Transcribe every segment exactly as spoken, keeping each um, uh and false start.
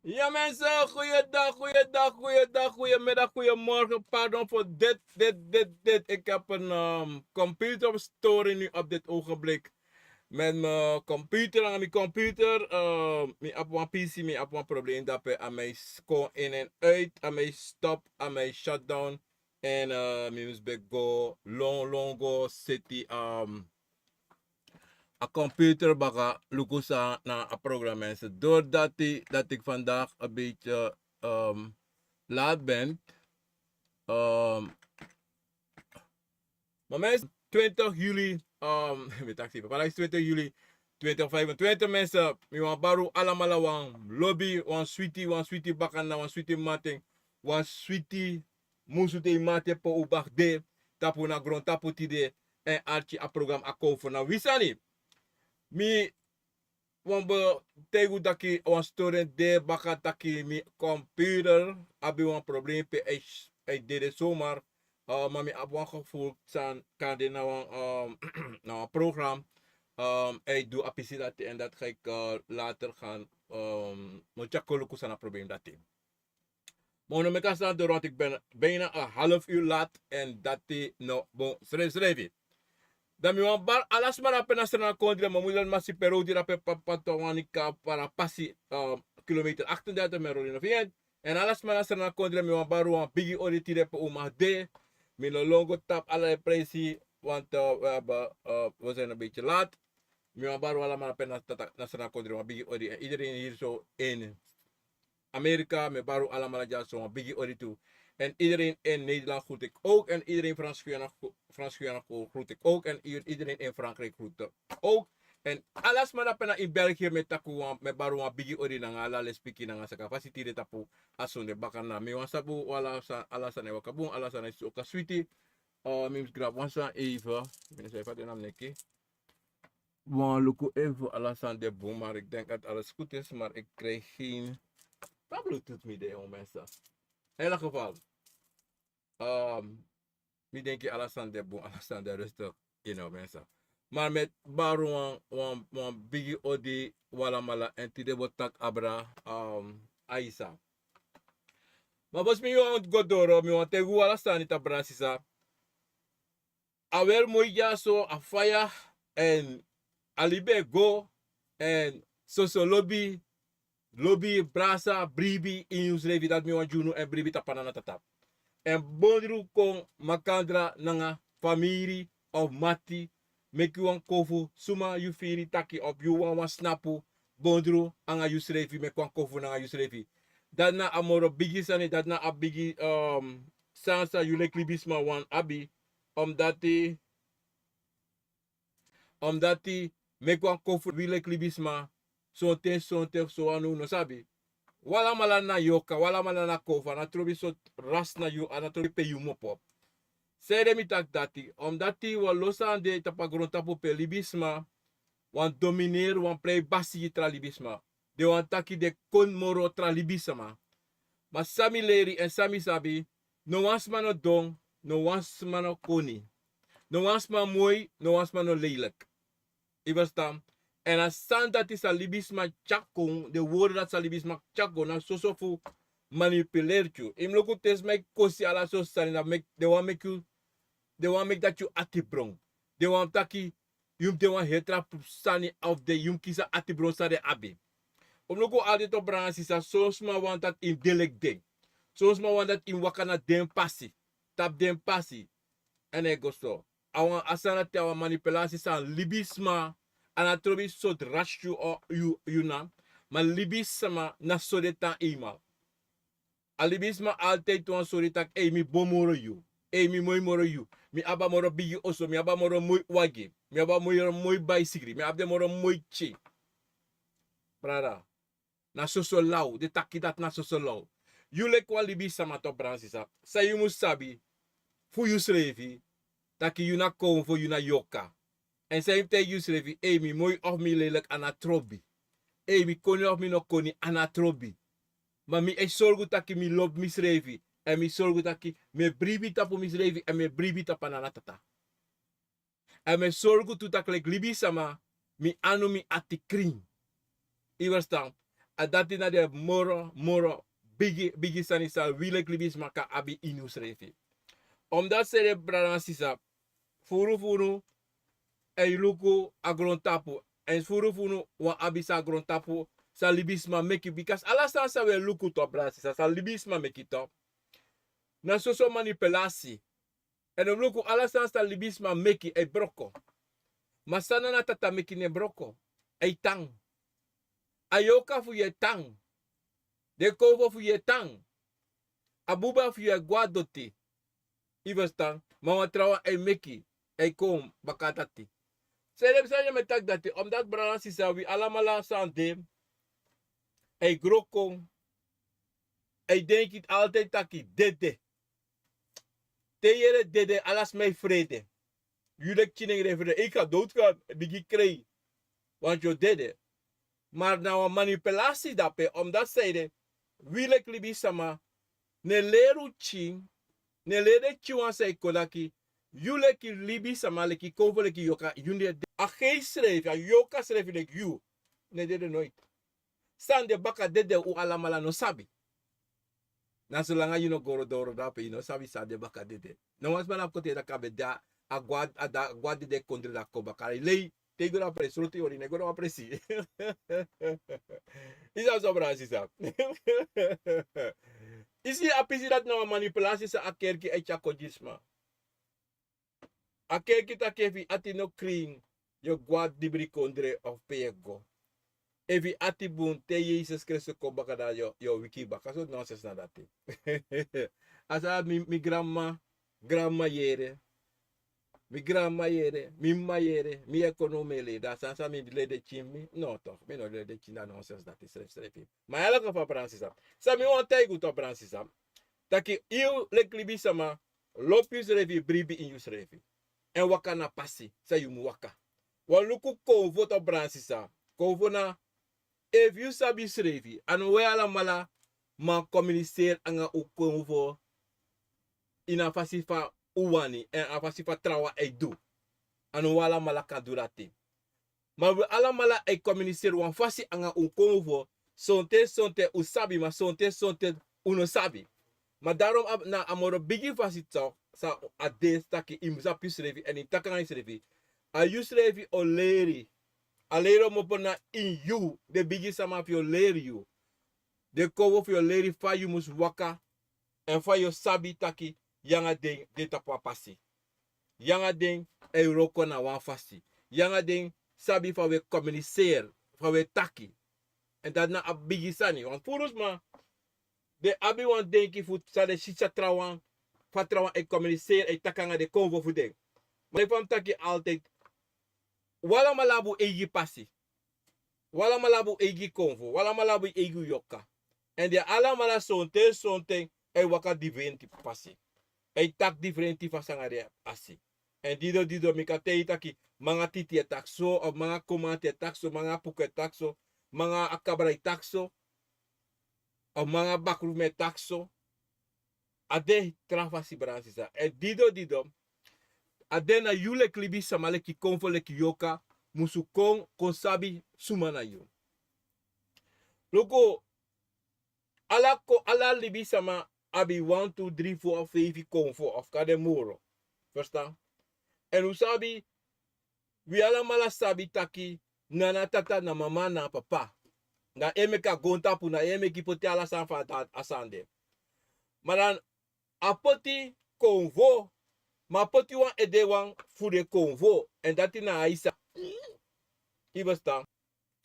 Ja mensen, goeiedag, goeiedag, goeiedag, goeiemiddag, goeiemorgen. Pardon voor dit, dit, dit, dit. Ik heb een ehm, computerstoring nu op dit ogenblik. Met mijn computer, aan mijn computer, ehm, mi heb een P C, mi heb een probleem dat hij aan mij kon in en uit, aan mij stop, aan mij shutdown. En eh, mi mus ben go long long go city, ehm, a computer baka luku san na a programma en so. Doordat ik vandaag een beetje ehm, laat ben. Ehm, maar mensen, twintig juli, ehm, mi taxi, vandaag is twintig juli twintig vijfentwintig mensen. Mi wan baru alamala wan lobby, wan sweetie, wan sweetie bakana, wan sweetie mating, wan sweetie musu te mate po ubak de, tapu na grond tapu tide, en arki a program a kofu na wisani. Mi wan be taigu taki wan student de baka taki mi computer abi wan probleem pe hij dede zomaar. Uh, maar mi abi wan gevoel san kan de na wan um, na wan program. Um, hij doet apisi dati en dat ga ik uh, later gaan um, no check luku sana probleem dati. Maar no meka staan door, want ik ben bijna een half uur laat en dat die no bon schrijf schrijf. Dan mi wan bar alas maar apen na strana kondre, maar moet dan maar si pero di rape papa to wan ik para pasi kilometer achtendertig met Rolino Vient. En alas maar na strana kondre mi wan bar wan bigi ori tide pe uma de. Mi no longo tap allerlei prijsi, want uh, we hebben uh, we zijn een beetje laat. Mi wan bar wan alamala apen na strana kondre wan bigi ori en iedereen hier zo in Amerika, mi baru alamala dyaso wan bigi ori tu. En iedereen in Nederland groet ik ook. En iedereen Frans Guyana groet ik ook. En iedereen in Frankrijk groet ik ook. En alas maar apen na in België mi taku wan mi baru wan bigi ori nanga ala lespiki nanga saka fasi tide tapu. A sonde baka na mi wan sabu ala san e waka bun, ala san e oka switi. Uh, mi mus grab wan san even. Mi no sa efa den na mi neki. Wan luku even ala san de bun, maar ik denk dat alles goed is, maar ik krijg geen tablo toet mi de jong mensen. In elk geval, um, mi denk je ala san de bun, ala san de rustig, you know mensen. Maar met baru wan wan wan bigi odi walamala en tide bo tak abra um, Aisa. Maar bos mi wan go doro, mi wan tegu ala san ita brasisa. A wel moi dyaso a faya en a libi e go en soso lobi lobi brasa bribi ini un srefi dati mi wan dyunu en bribi tapu a nana tata. En bondru kon makandra nanga famiri of mati meki wan kofu suma yu firi taki of yu wan wan snapu bondru anga yu srefi meki wan kofu nanga yu srefi. Dati na a moro bigi sani dati na a bigi um, sani san yu leki libisma wan abi. Omdati omdati meki wan kofu wi leki libisma sonten sonten fu sowanu un no sabi. Walamala na yoka walamala na kofu a na trobi sortu ras na yu a na trobi pe yu mopo. Sede mi taki dati omdati wan lo sani de tapu a grontapu pe libisma wan domineri wan prei basi gi tra libisma. Den wani taki den kon moro tra libisma. Ma san mi leri èn san mi sabi, no wan sma no don, no wan sma no koni. No wan sma moi, no wan sma no leilik. Yu ferstan? Èn a sani dati san libisma tyari kon den wori dati san libisma tyari kon na soso fu manipuleri tu yu mus luku te sma e kosi ala soso sani na den wani meki yu den wani meki dati yu ati bron. Den wani taki yu mus de wan heri tra sani of den yu mus kisi a ati bron san den abi. Un mus luku aldi to branga sisa son sma wani dati yu mus de leki den. Son sma wani dati yu mus waka na den pasi tapu den pasi. Èn a e go so a wan a sani dati a wan manipulasi san libisma a na trobi sortu rasi yu yu na. Ma libisma na so den tan eimal. A libisma altide wan sori taki ei mi bon moro yu. Ei mi moi moro yu. Mi abi a moro bigi oso mi abi a moro moi wagi. Mi abi a moro moi baisigri mi abi den moro moi tyei. Brada, na soso law den taki dati na soso law. Yu leki wan libisma to brada sisa san yu mus sabi fu yu srefi taki yu na konfo yu na yoka. Èn san yu mus taigi yusrefi ei mi moi of mi leilik a na trobi. Ei mi koni of mi no koni a na trobi. Ma mi e sorgu taki mi lobi misrefi èn mi sorgu taki mi e bribi tapu misrefi èn mi e bribi tapu a nana tata. Èn mi e sorgu tu taki leki libisma mi anu mi ati krin. Yu ferstan? A dati na den moro, moro bigi, bigi sani san wi leki libisma kan abi ini usrefi. Omdat sede, brada nanga sisa, furu fu unu e luku a grontapu. Èn furu fu unu wani abi san a grontapu, san libisma meki. Bikasi ala sani san wi e luku tu, brada nanga sisa, san libisma meki tu, na soso manipulasi. Èn un luku ala sani san libisma meki e broko. Ma san Nana Tata meki no e broko, e tan. A yorka fu yu e tan. Den konfo fu yu e tan. A buba fu yu e go na doti. Yu e ferstan? Ma wan trawan e meki, e kon baka dati. Sede, san yu e taki dati, omdat, brada nanga sisa, wi alamala san de, e gro kon, e denki altijd taki dede. Te yu yere dede, ala sma e frede. Yu leki pikin nengre e frede. Yu kan dowtu, kan bigin krei. Want yu o dede. Ma na wan manipulasi dape, omdat sede, wi leki libisma, no e leri un pikin, no e leri den pikin wan san e kon taki, yu leki libisma, leki konfo, leki yorka, yu no e dede. A geest srefi, a yorka srefi leki yu, no e dede noiti. San de baka dede, un alamala no sabi. Na solanga yu no go doro dape, yu no sabi san de baka dede. No wan sma no abi kon taki a ben de, a go na, a go na dede kondre, dan a kon baka. Lei, te yu go na presi, sortu yu ori, no e go na wan presi. Yu sabi so, brada nanga sisa. Yu si, a pisi dati na wan manipulasi san a kerki e tyari kon gi sma. A kerki taki efu yu ati no krin, yu o go na dibri kondre of pe yu e go. Efu yu ati bun, te Yesus Kristus kon baka, dan yu o, yu o wiki baka. So nonsens na dati. A san mi, mi granmama, granmama yere. Mi granmama yere, mi mama yere, mi ekonomi e leri. Dan san, san mi leri den pikin fu mi? No toch, mi no leri den pikin, na nonsens dati srefisrefi. Ma in elk geval, brada nanga sisa, san mi wani taigi un tu, brada nanga sisa, taki yu leki libisma, lobi yusrefi, bribi ini yusrefi. Èn waka na a pasi san yu mu waka. Wan luku konfo tu, brada nanga sisa. Konfo na, efu yu sabi yusrefi, a no wi alamala man communiceer anga un konfo ini a fasi fa un wani, èn a fasi fa trawan e du. A no wi alamala kan du dati. Ma wi alamala e communiceer wan fasi anga un konfo. Sonten, sonten un sabi, ma sonten, sonten un no sabi. Ma daarom a, na a moro bigi fasi toch san a de, taki yu mu sabi yusrefi èn yu taki anga yusrefi. A yusrefi o leri. A leri o komopo na ini yu, den bigi sama fu yu o leri yu. Den konfo fu yu o leri fa yu mus waka, èn fa yu o sabi taki yu anga den de tapu wan pasi. Yu anga den e wroko na wan fasi. Yu anga den sabi fa wi e communiceer, fa wi e taki. Èn dati na a bigi sani. Want furu sma, den abi wan denki fu san den si san trawan, fa trawan e communiceer, e taki anga den konfo fu den. Ma leki fa mi taki altijd, wi alamala abi un eigi pasi. Wi alamala abi un eigi konfo, wi alamala abi un eigi yorka. Èn den alamala sonten, sonten e waka difrenti pasi. E taki difrenti fasi anga den asi. Èn dido, dido, mi kan taigi yu taki, manga titi e taki so, of manga komanti e taki so, manga puku e taki so, manga akabra e taki so, of manga bakruman e taki so. A de tra fasi, brada nanga sisa. Èn dido, dido, a de na yu leki libisama, leki konfo, leki yorka, musu kon, kon sabi suma na yu. Luku, ala ko, ala libisama abi wan, tu, dri, fo, feifi konfo, of kan de moro. Ferstan? Èn un sabi, wi alamala sabi taki Nana Tata na Mama na Papa. Na en meki a goontapu, na en meki poti ala sani fa a sani de. Ma dan a poti konfo, ma a poti wan edewan fu den konfo, èn dati na Aisa. Yu ferstan?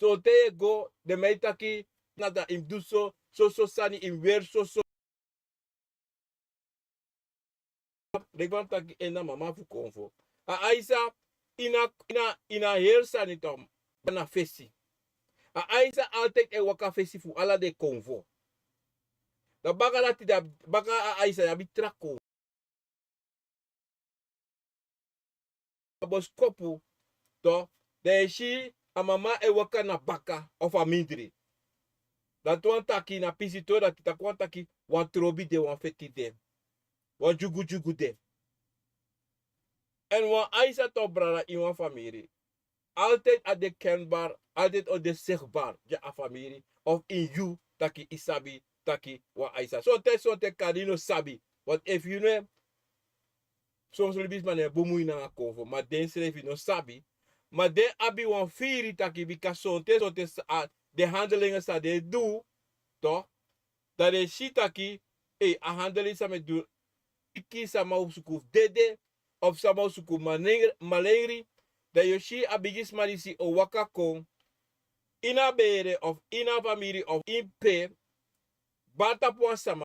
Sonten yu e go, den man e taki, na dan yu mus du so, soso sani yu mus weri, soso. Leki fa mi taki, en na mama fu konfo. A Aisa, ini a, ini a, ini a heri sani tu, na fesi. A Aisa altijd e waka fesi fu ala den konfo. Dan baka dati, dan baka a Aisa abi tra konfo. A boskopu, to, dan yu e si a mama e waka na baka of a mindri. Dati wani taki na pisi tu, dati taki wani taki wan trobi de, wan feti de, wan dyugudyugu de. Èn wan Aisa tu, brada, ini wan famiri, altijd a de kenbaar, altijd o de zichtbaar gi a famiri. of in yu taki i sabi taki wan aisa. Sonten sonten kadi no sabi. Want efu yu no e soms libisma no e bun mui nanga konfo ma den srefi no sabi. Ma den abi wan firi taki bika sonten sonten den handelingen san den du, to, dan den si taki ei a handel disi a mi du. Iki sama o suku fu dede of sama o suku malengri. Dan yu o si a bigisma disi o waka kon ini a bere of ini a famiri of ini pe bari tapu wan sama.